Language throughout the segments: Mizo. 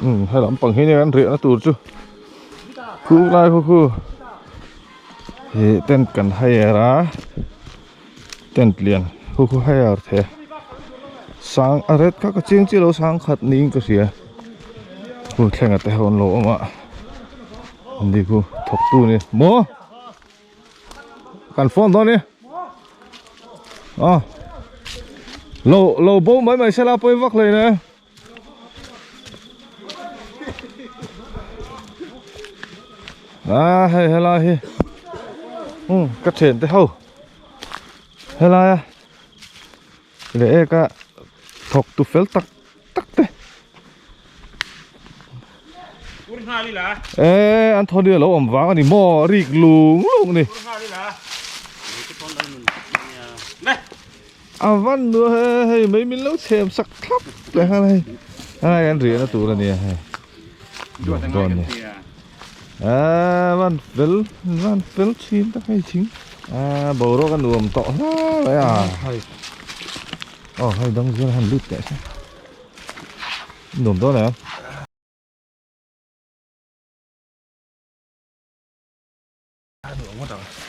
Um he lampang hi nia kan riahna tur chu khu lai khu khu ih tent kan hire a tent lian khu khu hire thei a sang a red kha ka chiang chiah lo sang khat niin ka hria khu thlenga te ho an lo awm a ni khu thawk tu ni maw kan phone dawn ni a lo lo bo mai mai sela pawi vak hlei ne. A hei helai hi um ka thian te ho helai a leh ek a thawk tu fel tak tak te e an thaw ni alo awm vang ani maw rik lung lung ni A van nuam he hei mai min lo chhem sak thlap leh nghal hei helai kan riahna tur a nia hei nuam dawn ni a van fel van fel thin tak hei thing a boruak a nuam tawh hle mai a aw hei dang zir han lut teh se nuam dawn em.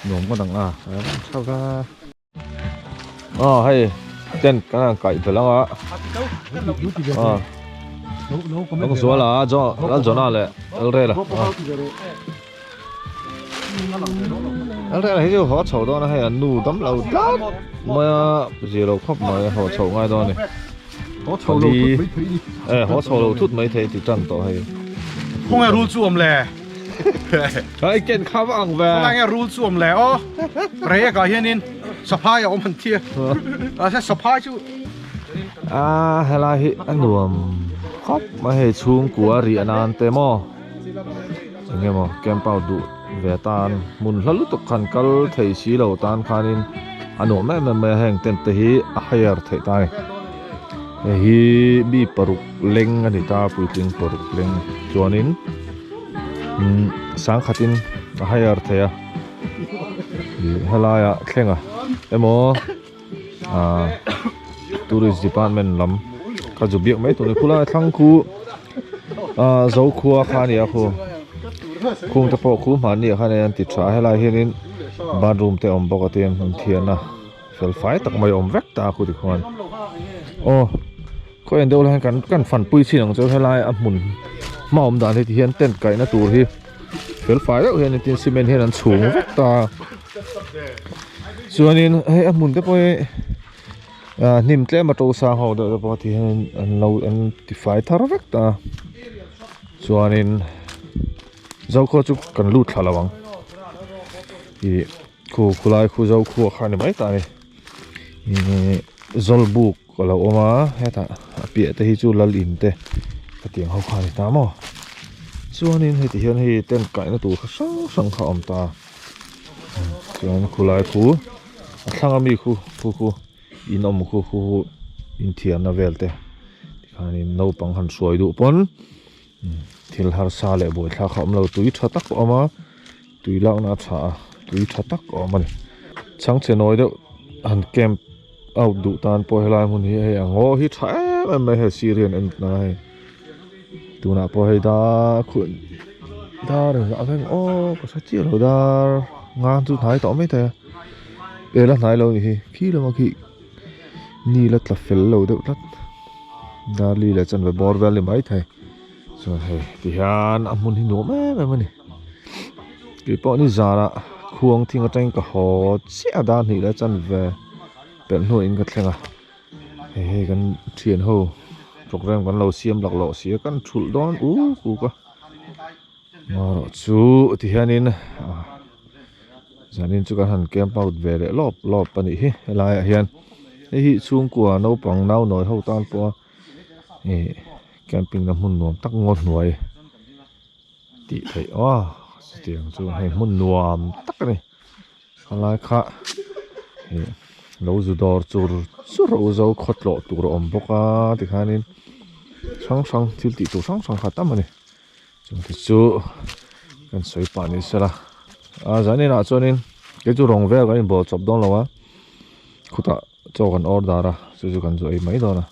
Nuam ngawt ang a tha va aw hei tent kan han kaih belh ang a aw lawng zual a Lalzawna leh Lalrela Lalrela hi chu haw chho dawn a hei an nu dam lo tlat mai a zir lo khawp mai a haw chho ngai dawn a ni e haw chho lo thut mai thei ti tan tawh hei Khawnge rul chu awm le? Ai ken kha va ang ve. Khawnge rul chu awm le aw. Rei ka hianin saphai a awm han thia. A se saphai chu A helai hi a nuam khawp mai hei chhungkua riah nan te maw eng emaw camp out duh ve tan hmun hla lutuk khan kal thei si lo tan khanin a nuam em em mai a heng tent te hi a hire theih ta a ni hei hi mi paruk leng a ni ta puitling paruk leng chuanin. Umm sangkhatin a hire thei a ih helaiah thleng a emaw ah tourist department lam ka zu biak mai tur a ni khulai thlang khu ah zokhua kha a ni a khu khung te pawh khu hmanni ah khan an ti tha a helai hianin bathroom te a awm bawk a tin an thian a fel fai tak mai a awm vek ta a khu tikhuan aw. Khaw en deuh lai hian kan kan fanpui chin ang chu helai a hmun hma awm dan hi ti hian tent kaihna tur hi fel fai deuh hian tin cement hian an chhung vek ta chuanin hei a hmun te pawh hi ah hnim tlem a to sang ho deuh te pawh ti hian an lo an ti fai thar vek ta chuanin zokhua chu kan lut thla lo ang ih khu khulai khu zokhua kha a ni mai ta a ni ih zawlbuk. Ka lo awm a hetah a piah te hi chu lal in te hetiang ho kha a ni ta maw chuanin heti hian hei tent kaihna tur kha hrang hrang kha a awm ta chuan khulai khu a thlang ami khu khu khu in awm khu khu inthiarna vel te tikhanin naupang han hruai duh pawn thil harsa leh buaithlak kha a awm lo tui tha tak a awm a tui lakna a tha a tui tha tak a awm a ni chhangchhe nawi deuh han camp out duh tan pawh helai hmun hi hei a ngaw hi tha em em mai hei sir hian en na hei tunah pawh hei dar khuh dar engzah veng aw ka hre chiah lo dar ngan chu hnai tawh mai thei a eh la hnai lo a nih hi khi lama khi ni la tla fel lo deuh tlat dar li leh chanve bawr vel a ni maithei chuan hei tihian a hmun hi nuam em em a ni keipawh ni zanah khuang thing atangin ka haw chiah a dar hnih leh chanve pelh hnuaiin ka thleng a hei hei kan thian ho program kan lo siam laklawh si a kan thulh dawn uk uk a marawh chu tihianin ah zanin chu kan han camp out ve leh lawp lawp a nih hi helaiah hian hei hi chhungkua naupang nau nawi ho tan pawha ih camping na hmun nuam tak ngaw hnuai tih theih aw chutiang chu hei hmun nuam tak a ni helai kha ih lo zu dawr chur chur a u zo khaw tlawh tur a awm bawk a tikhanin hrang hrang thil tih tur hrang hrang kha a tam a ni chung te chu kan sawi pah ni sela a zanin ah chuanin kei chu rawng vel kan inbawl chawp dawn lo a khutah chaw kan order a chu chu kan zu ei mai dawn a.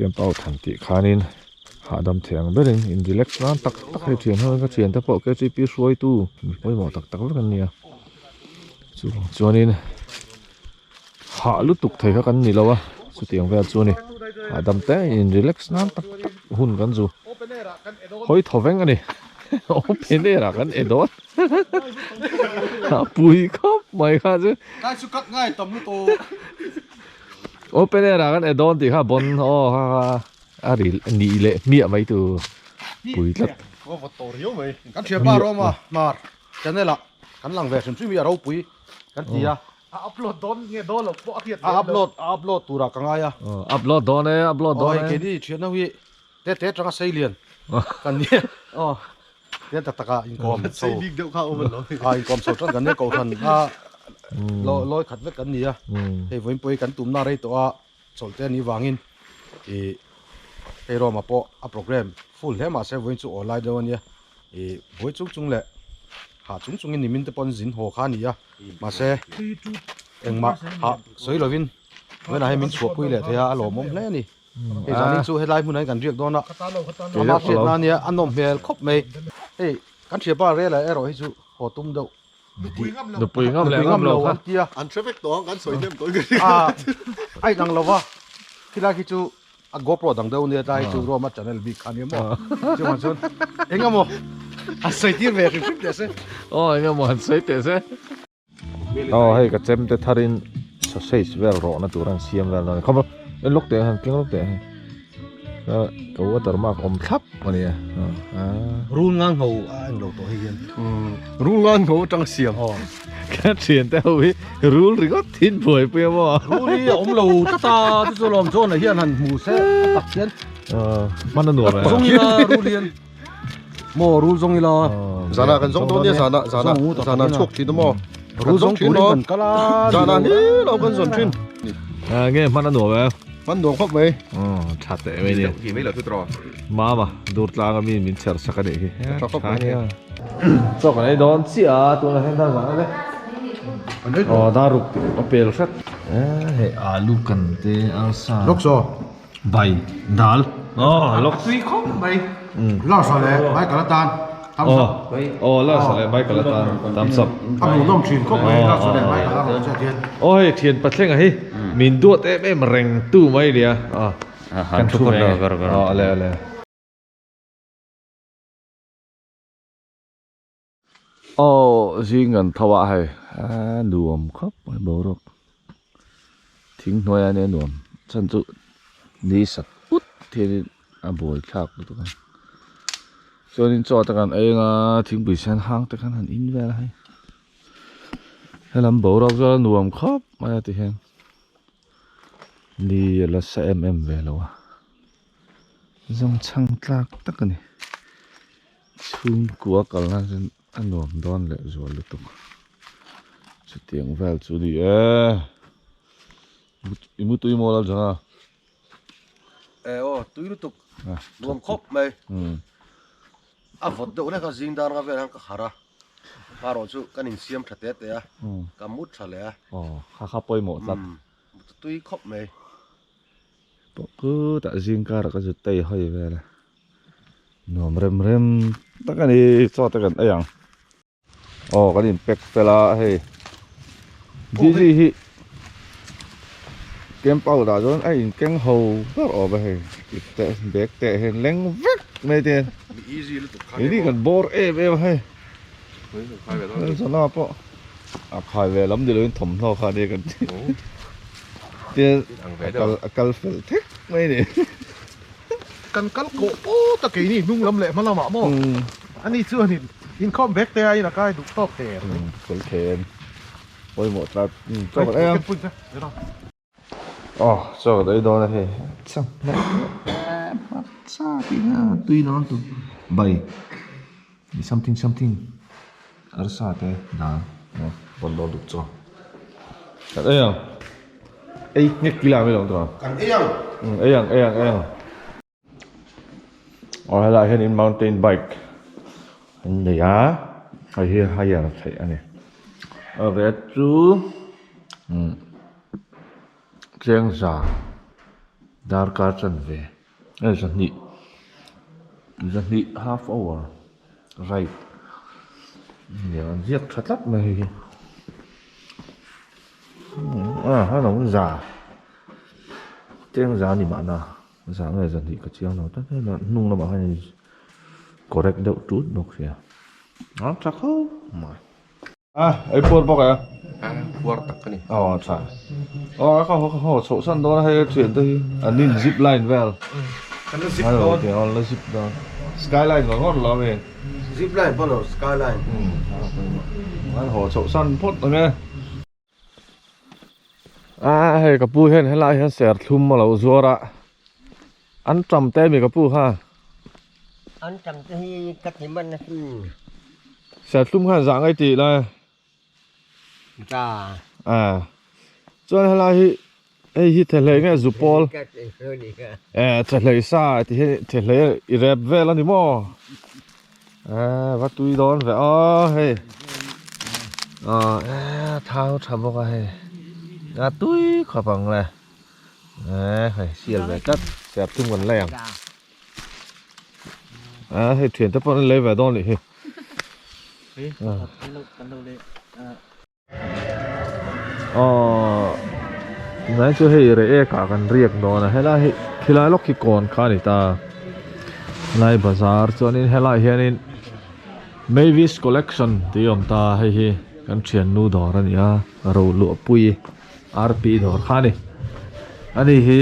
Camp out han tih khanin hahdam thei ang berin in relax nan tak tak hei thian ho ka thian te pawh K T P hruaitu mi pawimawh tak tak vek an nia chuvang chuanin hah lutuk thei kha kan ni lo a chutiang vel chu a ni hahdam te in relax nan tak tak hun kan zu hawi thaw veng a ni open air ah kan e dawn a pui khawp mai kha chu. Open air ah kan e dawn tih kha bon aw kha kha a ri nih leh hmiah mai tu pui tlat. Ka vawt tawh riau mai. Kan thianpa Roma Hmar channel ah kan lang ve hrim hrim hi a ropui kan ti a. A upload dawn nge dawn loh pawh a hriat lem lo. A upload a upload turah ka ngai a. Upload dawn e upload dawn e. Aw hei keini thian ho hi te te atanga sei lian kan ni aw te tak taka inkawm chho sei bik deuh kha awm an lo a inkawm chho tan kan nia kohhran a lawi khat vek kan ni a hei vawiin pawh hi kan tumna rei tawh a chawlh te anih vangin ih hei Roma pawh a program full hle mahse vawiin chu aw lai deuh ania ih buai chung chung leh hah chung chungin nimin te pawh an zin haw kha a ni a mahse engmah hah sawi lovin vawiinah hian min chhuahpui leh thei a a lawmawm hle a ni. Hei zanin chu helai hmunah hian kan riak dawn a, ama hriatna ania a nawm hmel khawp mai. Hei kan thianpa rel ah erawh hi chu haw tum deuh nupui ngam leh ngam lo an tia. An hre vek tawh ang kan sawi hnem tawh in ka hria. A inang lo va, khilai khi chu a GoPro dang deuh ania tlai hi chu Roma channel bik kha ania maw chuvang chuan eng emaw an sawi tir ve hrim hrim teh se. Aw eng emaw an sawi teh se. Aw hei ka chem te thar in sausage vel rawh na tur an siam vel dawn a ni khawp a en lawk teh han keng lawk teh hei ka water mark awm thlap a ni a Rul ngang ho a englo tawh hei hian Rul ngang ho atang siam ka thian te ho hi rul ringawt thin buaipui a maw Rul hi a awm lo tlat a chu chu lawm chuan hian han hmu se a tak hian hman a nuam e zawng ila rul hian Maw rul zawng ila. Zana kan zawng dawn nia zana zana zana chhuak thin maw. Rul zawng turin kan kal a. Zana hi lo kan zawn thin. Nge hman a nuam e. Hman nuam khawp mai. Tha teh mai ni. Hi mai lo chu tawh. Mama dur tlang a mi min chher sak a nih hi. Tha khawp mai. Chaw kan ei dawn chiah a tunah hian dar zan a le. Aw dar ruk a pel hret. Hei alu kan te arsa. Lawk saw. Bai dal aw lawk tui khawp mai Lars a leh Michael atan thumbs up aw Lars a leh Michael atan thumbs up a hmuhnawm thin khawp mai Lars a leh Michael a rawn chet hian aw hei thian pathleng a hi min duat em em reng tu mai nia a kan thu ve aw ale ale Aw zing kan tho a hei a nuam khawp mai boruak thing hnuai a nia nuam chhan chu ni sat put hianin a buai thlak lutuk a chuanin chaw te kan ei anga thingpui sen hang te khan han in vel a hei helam boruak chu a nuam khawp mai a tihian ni a la sa em em ve lo a zawngchhang tlak tak a ni. Chhungkua kalna chuan a nuam dawn leh zual lutuk chutiang vel chu ni e i mu tui maw Lalzanga e aw tui lutuk nuam khawp mai a vawt deuh hlek a zing dar nga vel han ka harh a hmarawh chu kan insiam tha te te a ka mut tha leh a aw kha kha pawimawh tlat tui khawp mai pawh khutah zing karah ka zut tei hawi vel a. Nuam rem rem tak a ni chaw te kan ei ang aw kan in pack fel a hei Dizzy hi camp out ah chuan a in keng ho ber awm a hei ip te bag te hian leng vek mai te hian ini kan bawr em em a hei Zana pawh a khai ve lam ni loin thawmhnaw kha ania kan ti tin a kal fel thek mai a ni. Kan kal kawh pawt a keini hnung lam leh hma lamah maw ani chuanin inkhawm bek te aiin a kai duh tawk der mai. Fel thei a ni pawimawh tlat chaw kan ei ang. Aw chaw kan ei dawn a hei hmarcha tih kha tui lo ang tur bai something something arsa te dal bawlhhlawh duk chaw kan ei ang. Ei ngek kila mai lo ang tawh. Kan ei ang. Ei ang ei ang ei ang. Aw helai hian in mountain bike an nei a hei hi hire theih a ni. A ret chu chengza. Darkar chanve eh zahnih zahnih half hour ride nia an ziak tha tlat mai hei hi ah a lo za cheng za a ni mahna za nge zahnih ka chiang lo tlat a hnung lamah hian correct deuh tut bawk sia a tha khawp mai. A, ei puar bawk e. A, puar tak ka ni. Aw, tha. Aw, ka haw ka haw chhoh san dawn a hei thian te hi an in zip line vel. Kan la zip dawn. An la zip dawn. Skyline ngawr ngawr lo ami. Zip line pawh lo, skyline. An haw chhoh san phawt ang e. A, hei ka pu hian helai hian serthlum a lo zuar a. An tam te mi ka pu kha. An tam te hi ka ti man a sin. Serthlum khan zah ngai tih lai. Za. A. Chuan helai hi hei hi thehlei nge zupawl. E thehlei sa ti hi thehlei i rep vel a ni maw. E va tui dawn ve aw hei. E thau tha bawk a hei. A tui khawp ang le. Eee hei sial ve tlat serthum kan lei ang a hei thian te pawh an lei ve dawn nih hi aw tunlai chu hei reh ek ah kan riak dawn a helai hi khilai lawk hi kawn kha a ni ta helai bazar chuanin helai hianin Mavis collection tih a awm ta hei hi kan thiannu dawr a ni a Roluahpui. Rp dawr kha a ni. Ani hi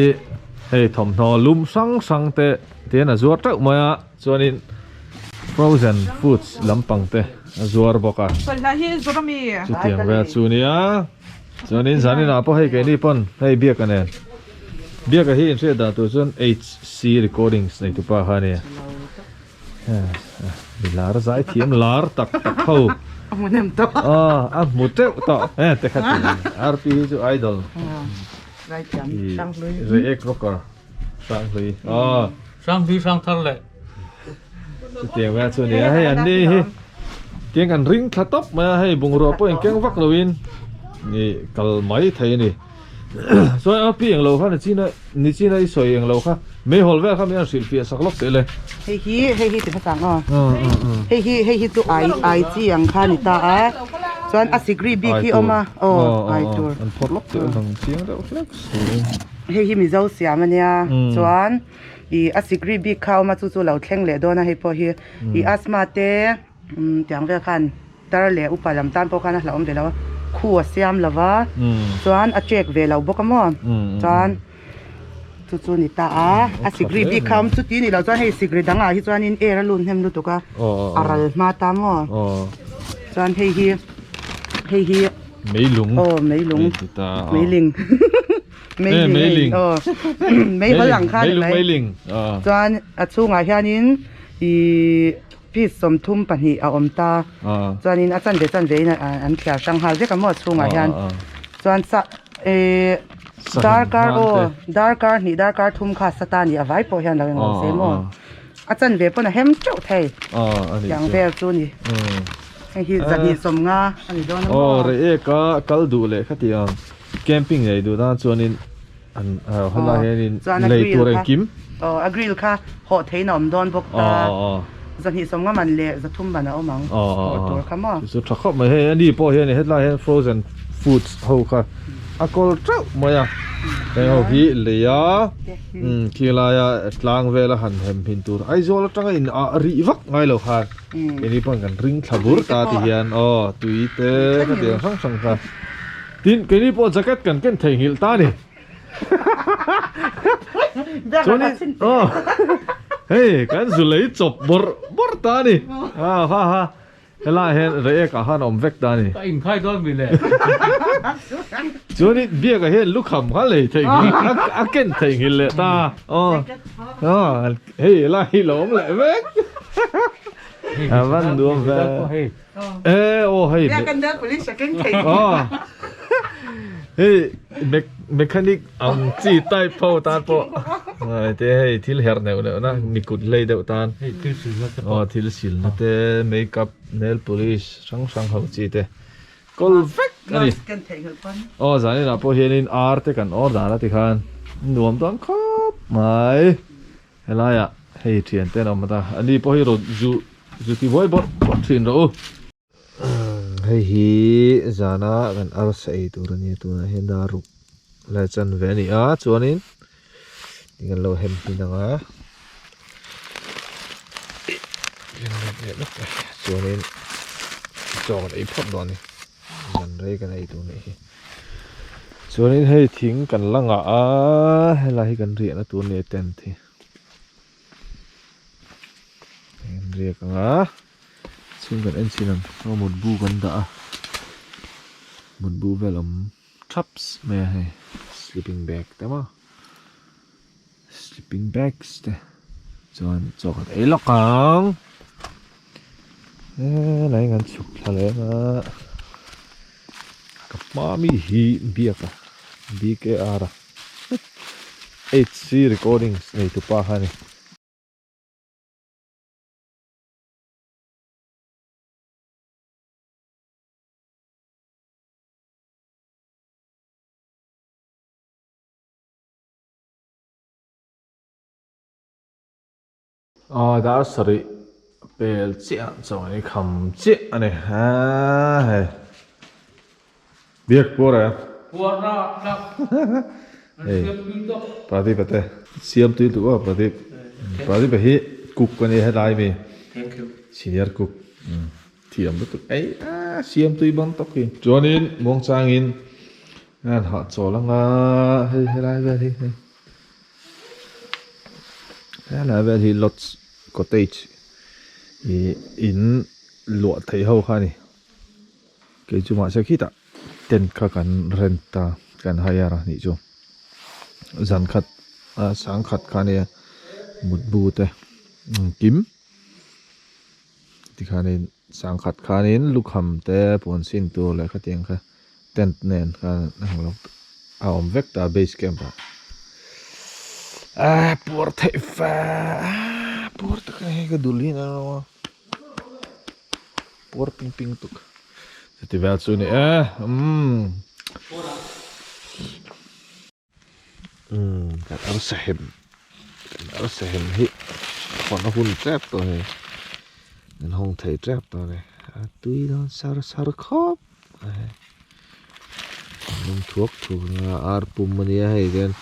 hei thawmhnaw lum hrang hrang te tihian a zuar teuh mai a chuanin frozen foods lampang te a zuar bawk a. Chutiang vel chu nia chuanin zaninah pawh hei keini pawn hei biaka nen biaka hi inhriat dan tur chuan HC recordings nei tupa kha a nia. Mi lar zai thiam lar tak tak ho A hmu hnem tawh. Aw a hmu teuh tawh e te kha ti RP hi chu idol. Zai thiam Hranghlui. React rocker Hranghlui aw. Hranghlui Hrangthar leh. Chutiang vel chu nia hei an ni hi tiang kan ring thla tawp mai a hei bungrua pawh inkeng vak loin ni kal mai thei a ni. Chuan a pi englo kha nichina nichina i sawi englo kha meihawl vel kha mi an hrilhfiah sak lawk teh le. Hei hi hei hi ti hmasang aw. Hei hi hei hi chu ai ai chi ang kha ni ta a. Chuan a sikri bik hi awm a aw ai tur. An phawrh lawk teh ang chiang deuh hlek si. Hei hi Mizo siam ania chuan i a sikri bik kha awm a chu chu lo thleng leh dawn a hei pawh hi i asthma te tiang vel khan. Tar leh upa lam tan pawh khan a hlauhawm ve lo a, khu a siam lo va, chuan a check ve lo bawk a maw, chuan chu chu ni ta a, a sikri bik kha a awm chuti ni lo chuan hei sikri dangah hi chuanin air a lut hnem lutuk a, a ral hma ta maw, chuan hei hi hei hi meilung aw meilung meiling meiling aw meihawl ang kha ni mai chuan a chhungah hianin ihh. Piece 32 a awm ta. Chuanin a chanve chanve in an thliar hrang nghal vek a maw a chhungah hian. Chuan sa eh darkar aw darkar hnih darkar thum kha sa ta ni a vai pawh hian lo englo se maw. A chanve pawn a hem teuh thei. Tiang vel chu ni. Hei hi 250 a ni dawn a maw. Aw reh ek a kal duh leh khatiang camping nei duh tan chuanin an helai hianin lei tur engkim. Aw a grill kha hawh theiin a awm dawn bawk ta 250 man leh 300 man a awm ang hawh tur kha maw. Chu tha khawp mai hei ani pawh hian hetlai hian frozen foods ho kha a kawl teuh mai a heng ho hi lei a khilaia tlang vela han hem hin tur Aizawl atanga in ah rih vak ngai lo khan keini pawh kan ring thla bur ta ti hian aw tui te khatiang hrang hrang kha. Tin, keini pawh jacket kan ken theihnghilh ta a ni. Chuanin, aw, hei kan zu lei chawp bawrh bawrh ta a ni. Aw, ha ha, helaiah hian reh ekah khan a awm vek ta a ni. Ka inkhai dawn mi le. Chuanin, biakah hian lukham kha lei theihnghilh, a ken theihnghilh leh ta. Aw, aw, hei helai hi lo awm leh vek. A van nuam ve. E aw hei. Biak an dal police a keng thei. Aw. Hei mechanic ang chi type ho tan pawh. Ai te hei thil herh neuh neuh na mi kut hlei deuh tan. Hei thil sil na te pawh. Aw thil sil na te makeup nail polish hrang hrang ho chi te. Kawl vek a ni. Aw zanin ah pawh hianin ar te kan order a tikhan nuam dawn khawp. mai helaiah hei thian te an awm a ani pawh hi rawn zu zu ti buai bawrh bawrh thin rawh u. Hei hi zana kan arsa ei tur a nia tunah hian dar ruk lai chan ve a ni a chuanin tin kan lo hem hmin ang a chuanin chaw kan ei phawt dawn a ni zan rei kan ei tur a nih hi chuanin hei thing kan la ngah a helai hi kan riahna tur a ni a tent hi kan riak ang a. Chhung kan en chin ang aw mutbu kan dah a mutbu vel awm thaps mai a hei sleeping bag te maw sleeping bags te chuan chaw kan ei lawk ang helai kan chhuk thla leh ang a ka hma mi hi biak a B_K_R a H_C recordings nei tupa kha a ni. Aw dar sarih pel chiah chuan i kham chiah a ni aa hei biak puar e puar na tlak hei Pradeep a te siam tui duh a Pradeep Pradeep a hi cook a nia helai mi senior cook thiam lutuk ei a siam tui bang tawk hi chuanin muangchangin an hahchawl anga hei helai vel hi hei. Helai vel hi lodge cottage ih in luah theih ho kha a ni kei chu mahse khitah tent kha kan rent ta kan hire a nih chu zan khat ah sang khat kha ania mutbu te engkim tikhanin sang khat khanin lukham te puan sin tur leh khatiang kha tent nen khan a hmu a awm vek ta base camp ah ah puar theih fa ah puar tak a hei ka dul hi a lo a puar ping ping tuk chuti vel chu a ni e umm umm kan arsa hem kan arsa hem hi hawn a hun tep tawh a ni an hawng thei tep tawh a ni a tui dawn sar sar khawp mai lung thuak thuak a ar pum a nia hei hian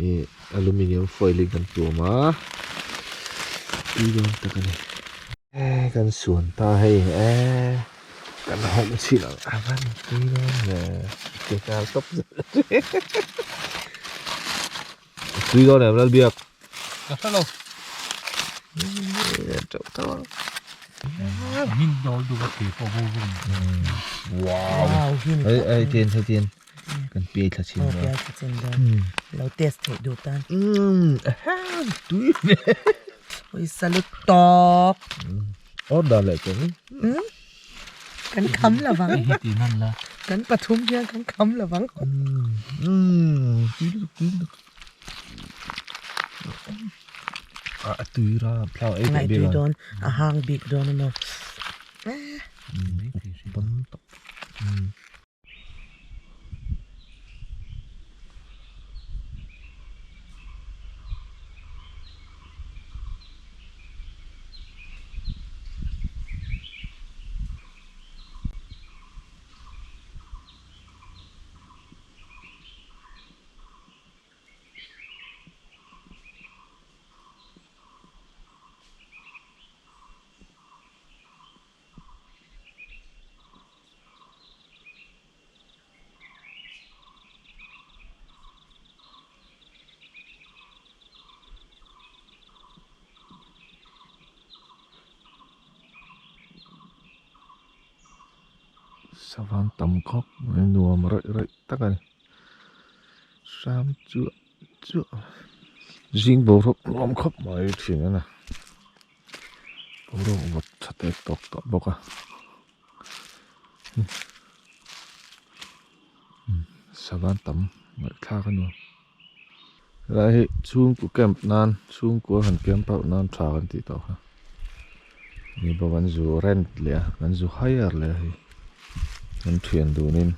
ih aluminium foil in kan tuam a tui dawn tak a ni kan suan ta hei eee. Kan hawng chhin ang a van tui dawn ve ke nghal tawp tui dawn em Lalbiak ka hre lo teuh teuh ang min dawl duh a ke pawh bo vung wow hei hei tin hei tin kan piai thla chhin dawn piai thla chhin dawn lo test theih duh tan tui ve ui salut tawk Order leh tawh ni. Kan kham lo vang. Kan pathum hian kan kham lo vang. A tui ra thlau ei Ngai tui dawn a hang bik dawn emaw. Bon tawp. Savan tam khawp mai nuam raih raih tak a ni hram chuah chuah zing boruak nuam khawp mai thin a ni. Boruak vawt tha tek tawk tawh bawk a savan tam ngaihthlak a nuam helai hi chhungkaw camp nan chhungkua han camp out nan tha kan tih tawh kha ni bawk an zu rent leh a an zu hire leh a hei an thian dunin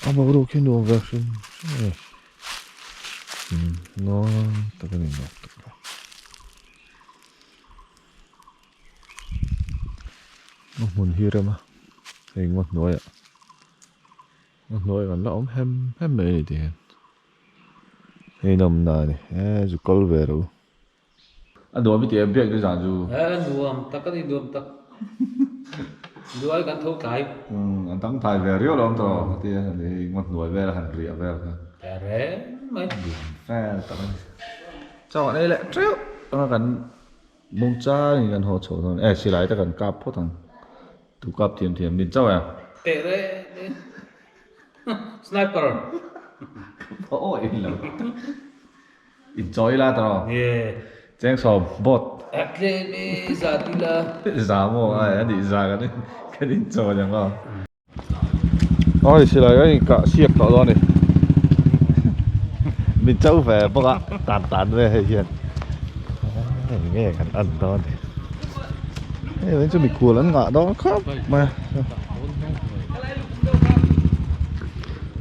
a boruak hi nuam ve hrim hrim a ni. Nuam tak a ni nuam tak a. A hmun hi rem a hei ngaw hnuaiah ngaw hnuaiah kan la awm hem hem mai a ni tih hian hei nawmna a ni e zu kal ve rawh u. A nuam i ti em biak ni zan chu. E nuam tak a ni nuam tak. Duai kan tho tlai. Umm an dang thai ve riau lo ang tawh a ti a ni ngaw hnuai vel a han riah vel kha. Teh reng mai. Nuam fel tak a ni. Chaw an ei leh teuh anga kan mungchang in kan haw chhoh dawn e silai te kan kap phawt ang tu kap thiam thiam min chauh em. Teh reng sniper. Ka awi lo. Inchawi la tawh. Cheng sawm bawt. A tlem e za ti la. Za maw ai a nih za kan in kan inchawi ang aw. Oi silai kan inkah siak tawh dawn a ni. Min cho ve bawk a tan tan ve hei hian eng nge kan en dawn ni. Hei mai chu mikhual an ngah dawn khawp mai a.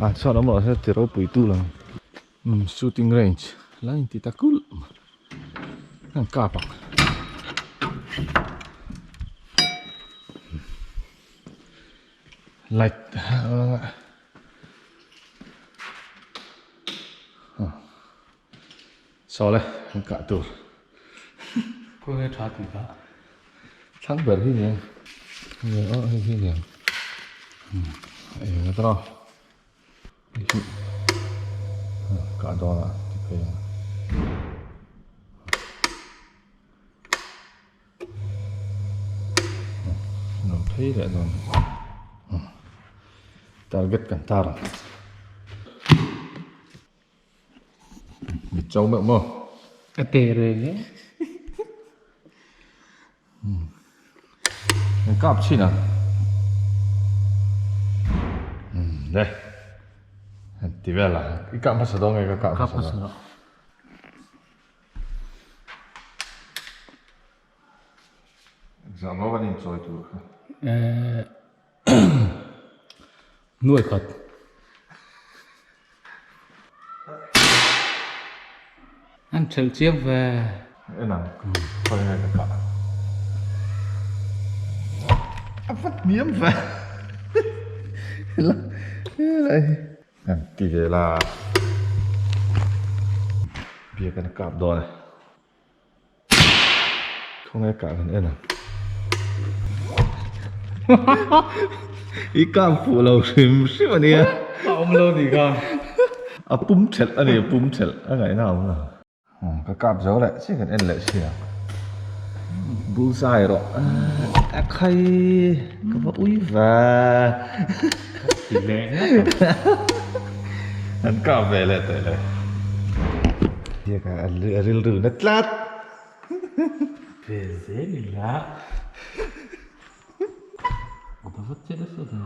Ah chuan awm loh se ti ropui tu lang. Umm shooting range la inti ta kulh an kap ang light saw le an kah tur khawnge tha tih kha thlang ber hi nia aw hei hi nia eng a Kah dawn a ti phei ang. Nuam phei leh dawn. Target kan tar ang. Mit chau meuh maw? A te reng e. An kap chin a umm le han ti vel a i kap hmasa dawn nge ka kap hmasa dawn zah maw kan inchawi tur kha eh nuai khat An thelh chiang ve. En ang khawi nge ka kah. A va hniam ve. Hela helai hi. An ti ve la. Biak an kap dawn e. Khawnge kah kan en ang. I kap fuh lo hrim hrim a nia. A awm lo ni kha. A pum thelh a ni, a pum thelh a ngaihna a awm lo. Ka kap zo leh chiah kan en leh si ang. Bullseye erawh a khai ka va ui va. Ti leh ngawt ang. An kap ve leh teh le. Biak a rilru na tlat. Ve zel ila. A va vat chiah nasa ve.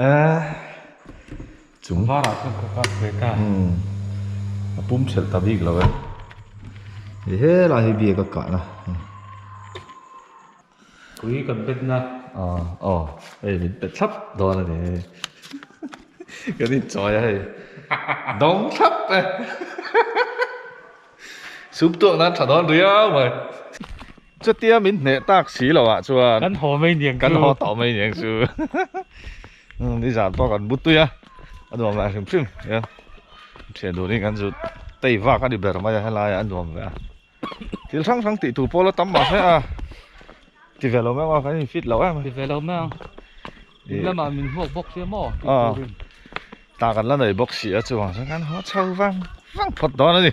A chung. Varah chuan ka kap ve ta. A pum thelh ta bik lo e. Helai hi biak a kahna. Pui kan bet na. Aw aw hei min pe thlap dawn a ni hei. Kan inchawi a hei. Dawng thlap e. Sum tuak nan tha dawn riau mai. Chutia min hneh tak si lo ah chuan. Kan haw mai niang chu. Kan haw tawh mai niang chu. Nizan pawh kan mutui a. A nuam lah hrim hrim. Thian duhin kan zu tei vak a ni ber mai a helai ah a nuam ve a. Thil hrang hrang tih tur pawh la tam mah hle a, ti ve lo meuh a, kan in fit lo em a. Ti ve lo meuh ang, in lamah min hmuak bawk sia maw tih turin. Ta kan la nei bawk si a, chuvang chuan kan haw chho vang vang phawt dawn a ni.